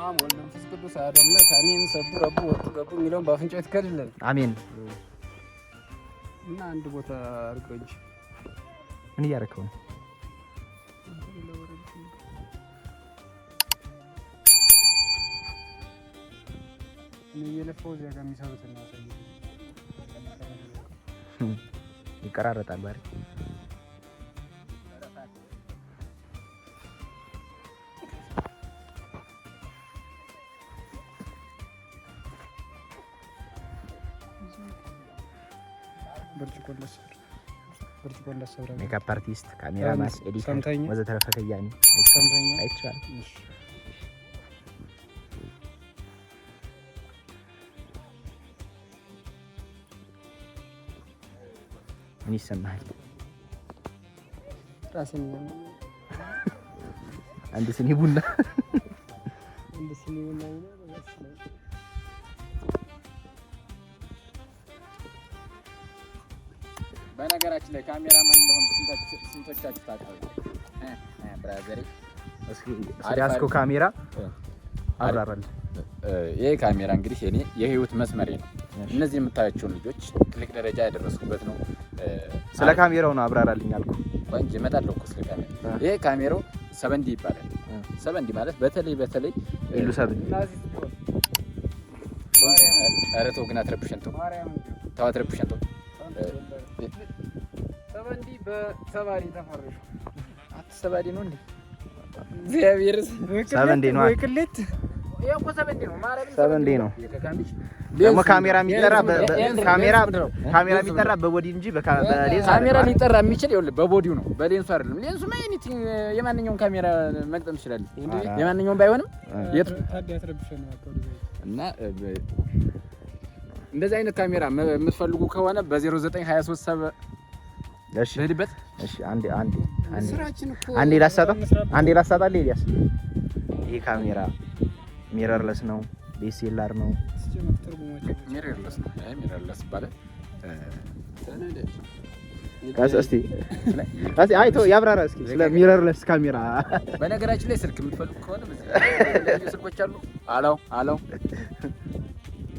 አብ ወልድ መንፈስ ቅዱስ አሐዱ አምላክ አሜን። ሰቡ ረቡ ወጡ ገቡ የሚለውን በአፍንጫው ይትከልልን። አሜን። እና አንድ ቦታ አድርገው እንጂ። ምን እያደረከው ነው? እኔ እየለፋሁ እዚያ ጋር የሚሰሩትን ነው አሳየኝ። ይቀራረጣል ባሪ። ብርጭቆ እንዳሰብረ። Makeup artist፣ cameraman፣ editor ሰምተኛል? ወዘተረፈ ከያኒ። ሰምተኛል? አይቻልም። እሺ። ምን ይሰማሃል? ራሴን አንድ ስኒ ቡና። አንድ ስኒ ቡና ይኖር። በነገራችን ላይ ካሜራማን እንደሆነ ስንቶቻችሁ ታውቃላችሁ? Brother ኤ። እስኪ ስለያዝከው ካሜራ አብራራልን። ይሄ ካሜራ እንግዲህ የኔ የህይወት መስመሬ ነው። እነዚህ የምታያቸውን ልጆች ትልቅ ደረጃ ያደረስኩበት ነው። ስለ ካሜራው ነው አብራራልኝ አልኩ። ቆይ እንጂ እመጣለሁ እኮ ስለ ካሜራ። ይሄ ካሜራው 7D ይባላል። 7D ማለት በተለይ በተለይ ኢሉ 7። ኧረ ተው ግን አትረብሸን፣ ተው ተው አትረብሸን፣ ተው። 7D በሰባሪ ተፈርሾ። አትሰባዲ ነው እንዴ? እግዚአብሔር። 7D ነው። ወይ ቅሌት! ይሄ እኮ 7D ነው። ማርያምን። 7D ነው። ደግሞ ካሜራ የሚጠራ ካሜራ ካሜራ የሚጠራ በ body እንጂ በሌንስ ካሜራ ሊጠራ የሚችል ይኸውልህ በ body ው ነው፣ በሌንሱ አይደለም። ሌንሱ anything የማንኛውም ካሜራ መግጠም ትችላለህ። የማንኛውም ባይሆንም የት ታዲያ አትረብሸን ነው። እና እንደዚህ አይነት ካሜራ የምትፈልጉ ከሆነ በ0923 እሺ። ልሂድበት። እሺ፣ አንዴ አንዴ አንዴ። ስራችን እኮ አንዴ ላሳጣ፣ አንዴ ላሳጣ ኤልያስ። ይሄ ካሜራ mirrorless ነው፣ DSLR ነው? Mirrorless ነው። አይ mirrorless ይባላል። እስቲ እስቲ አይቶ ያብራራ እስኪ ስለ mirrorless ካሜራ። በነገራችን ላይ ስልክ የምትፈልጉ ከሆነ በዚህ የተለያዩ ስልኮች አሉ። አሎ አሎ፣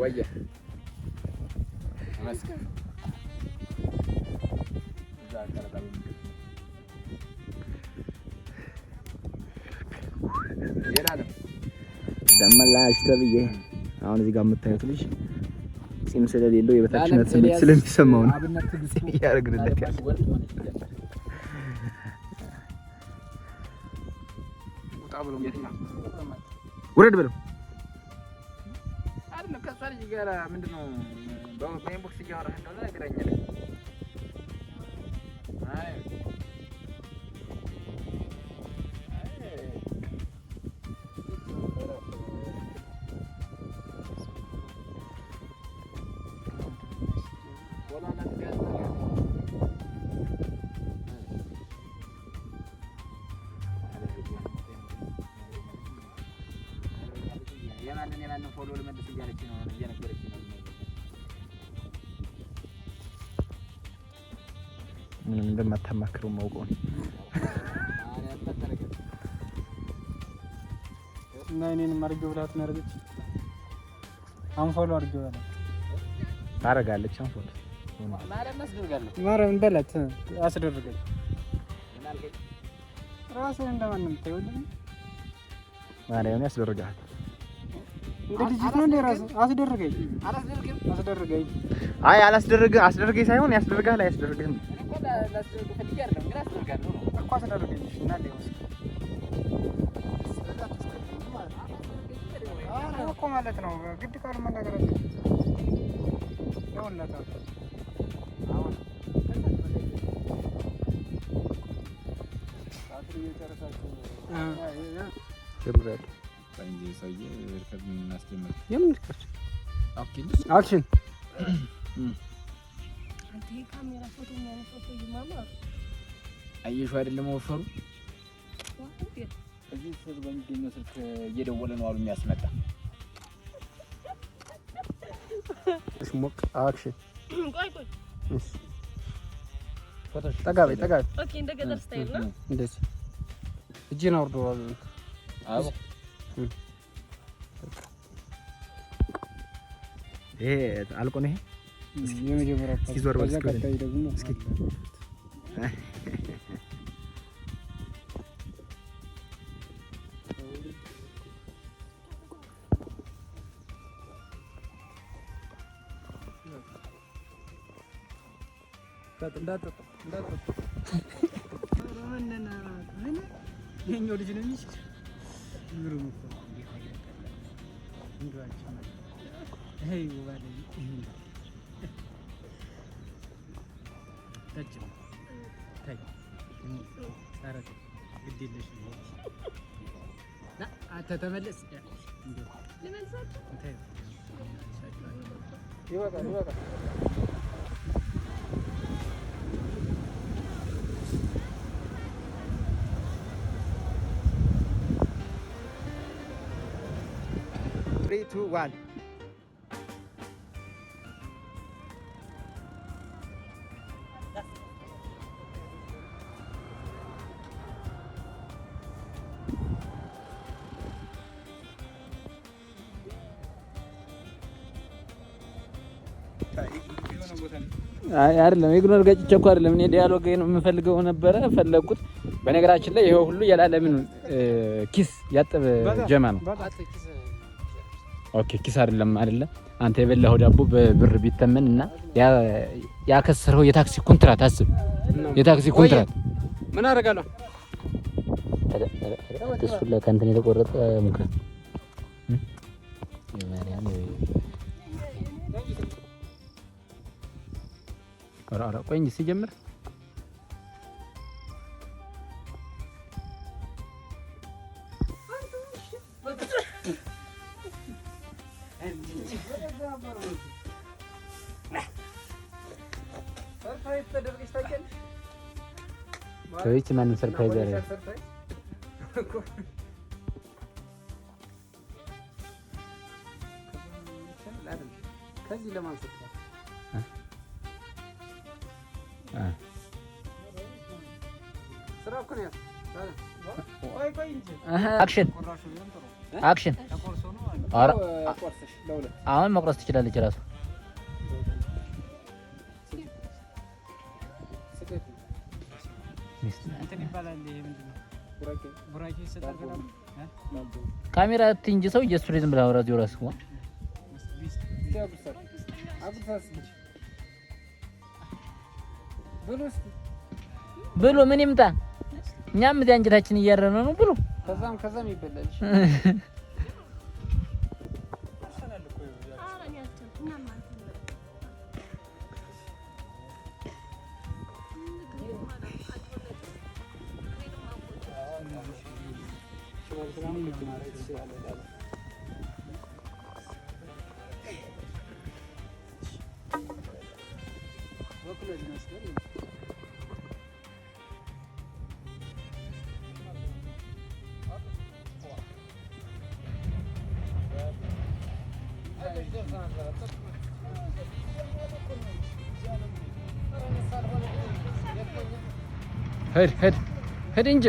ወየ መስገን እዛ ቀረጻ ሌላ ነው። ደመላሽ ተብዬ አሁን እዚህ ጋር የምታዩት ልጅ ጺም ስለሌለው የበታችነት ስሜት ስለሚሰማው ነው ጺም እያደረግንለት ያለ። ውጣ ብሎ ውረድ ብለው። አይደለም ከእሷ ልጅ ጋር ምንድን ነው በ inbox እያወራህ እንደሆነ ነግረኛለች። አይ አይ የማንን የማንን follow ልመልስ እያለች ነው፣ እየነገረች ነው። ምንም እንደማታማክረው ማውቀው ነው። እና እኔንም አድርጌው ብላት ነው ያደረገች። Unfollow አድርጌው በላት። ታደርጋለች unfollow። ማርያም አስደርጋለሁ። ማርያምን በላት አስደርገኝ። ራስህን እንደማንም ታይወልኝ። ማርያምን ያስደርጋል። እንደ ልጅት ነው እንደ ራስህ አስደርገኝ። አላስደርግም። አስደርገኝ። አይ አላስደርግህ አስደርገኝ ሳይሆን ያስደርጋል አያስደርግህም። እኔ እኮ ላስደርግ ፈልጌ አይደለም ግን አስደርጋለሁ ነው። እኮ አስደርገኝ። እሺ እና ሌውስ እኮ ማለት ነው። ግድ ቃሉ መናገር አለብህ። ይኸውልህ አሁን ጀምሬያለሁ። እንጂ ሰውዬ record እናስጀምር። የምን record? Okay. Action. አንተ ይሄ ካሜራ ፎቶ የሚያነሳው ሰውዬ ማማ። አየሽው አይደለም ወፈሩ? እዚህ ስር በሚገኘው ስልክ እየደወለ ነው አሉ የሚያስመጣ። እሺ ሞቅ action. ቆይ ቆይ። ጠጋ በይ፣ ጠጋ በይ። Okay፣ እንደ ገጠር style ነው። እንደዚህ እጄን አውርዶ። አዎ። ይሄ አልቆ ነው። ይሄ የመጀመሪያው እስኪ ዞር በል ከዛ እስኪ ወደ ቀጣይ ደግሞ እስኪ። እንዳትጠጣ እንዳትጠጣ። ይኸኛው ልጅ ነው የሚችል ግሩም እኮ ነው። እንዴት አይለቀለም። እንደው አንቺ ማለት ይሄ ውብ አለኝ። ጠጭ ነው። ተይ ኧረ ተይ፣ ግድ የለሽም። ና አንተ ተመለስ። እንደው ልመልሳቸው? ተይ፣ ይበቃል፣ ይበቃል። 3 2 1 አይ አይደለም፣ ignore ገጭቼ እኮ አይደለም። እኔ dialogue ነው የምፈልገው ነበረ ፈለግኩት። በነገራችን ላይ ይሄው ሁሉ የላለምን ኪስ ያጠበ ጀማ ነው። Okay ኪስ አይደለም አይደለ? አንተ የበላኸው ዳቦ በብር ቢተመን እና ያከሰረው የታክሲ ኮንትራት አስብ። የታክሲ ኮንትራት ምን አደርጋለሁ? እሱ ከእንትን የተቆረጠ ሙከራ ኧረ ኧረ ቆይ እንጂ ሲጀምር Surprise ተደርገሽ ታውቂያለሽ? ከውጭ ማንም surprise ያደርጋል። Surprise እኮ ከዚህ ለማንሳት ነው። ስራ እኮ ነው ያዝ። ቆይ ቆይ እንጂ Action ቁራሹ ቢሆን ጥሩ። Action። ተቆርሶ ነው አለ። ኧረ ቆርሰሽ ለሁለት አሁን መቁረስ ትችላለች እራሱ። ስቀት እንትን ይባላል። ይሄ ምንድን ነው? ቡራኬ ቡራኬ ይሰጣል። ገና ካሜራ እንጂ ሰው እየሱ ላይ ዝም ብለህ አውራ እዚሁ እራስህ ዋ። ብሉ እስኪ። ብሉ ምን ይምጣ? እኛም እዚያ እንጀታችን እያረነ ነው። ብሉ ከዛም ከዛም ይበላል። እሺ። ኧረ እኔ አልችልም። እና ማለት ነው። ሂድ ሂድ ሂድ እንጂ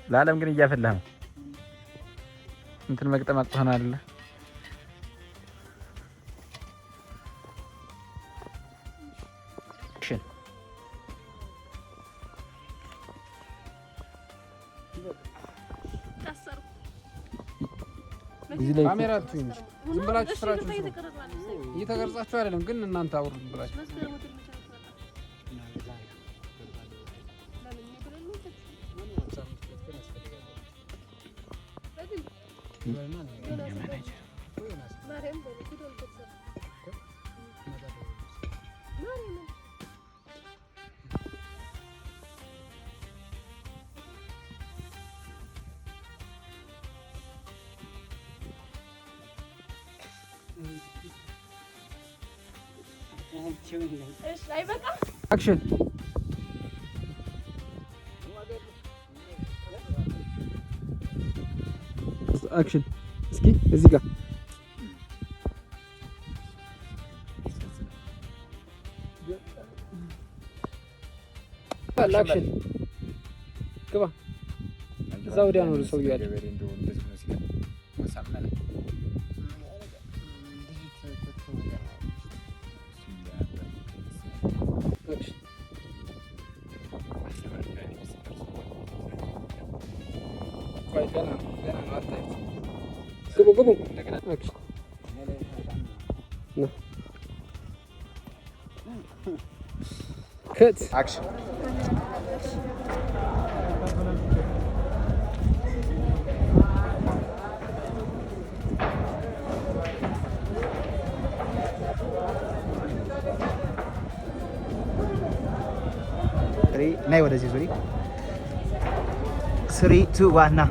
ለዓለም ግን እያፈላህ ነው። እንትን መቅጠም አቅቶህ ነው አይደለ? Action ታሰርኩ። እዚህ ላይ ካሜራ አትሁኝ እንጂ ዝም ብላችሁ እሺ፣ ስራችሁን ይቅርታ ስሩ። እየተቀረጽኩ ነው። እየተቀረጻችሁ አይደለም ግን እናንተ አውሩ ዝም ብላችሁ። መስከረም ወደ መጨረሻ ለምን እኔ ብለን ነው? ማርያም በል ቪዲዮ ልትሰራ ማርያምን እሺ፣ አይበቃም? Action Action። እስኪ እዚህ ጋር action ግባ። እዛ ወዲያ ነው ሰውዬው ያለው። Action። ቆይ ገና ነው ገና ነው፣ አታዩት። ግቡ ግቡ። Action ና cut። Action። Three፣ ነይ ወደዚህ ዙሪ። 3, 2, 1 ና።